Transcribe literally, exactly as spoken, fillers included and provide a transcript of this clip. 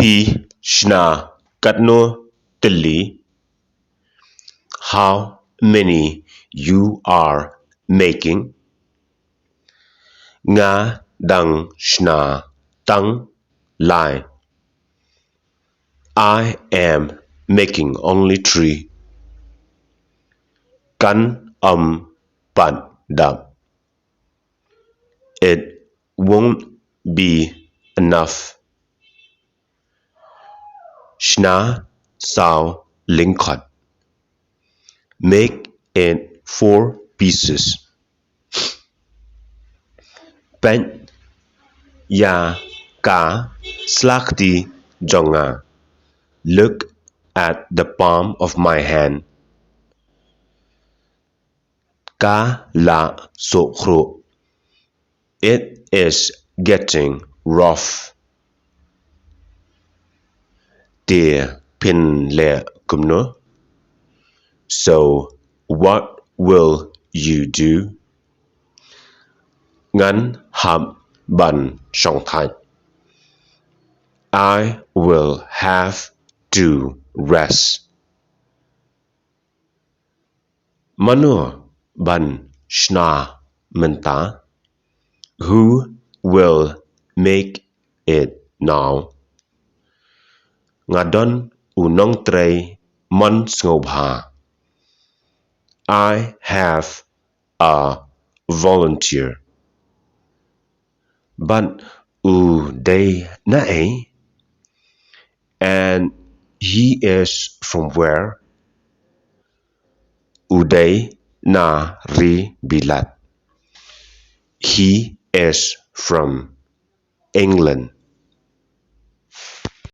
Phi shna katno tylli? How many you are making? Nga dang shna tang lai. I am making only three. Kan ym pat dap. It won't be enough. Shna saw lyngkot. Make it four pieces. Peit ïa ka slakti jong nga. Look at the palm of my hand. Ka la suk khruh. It is getting rough. Te phin leh kumno? So what will you do? Ngan hap ban shongthait. I will have to rest. Mano ban shna mynta? Who will make it now? Nga don u nongtrei mon sngewbha. I have a volunteer. Bad u dei na ei? And he is from where? U dei na ri Bilat. He is from England.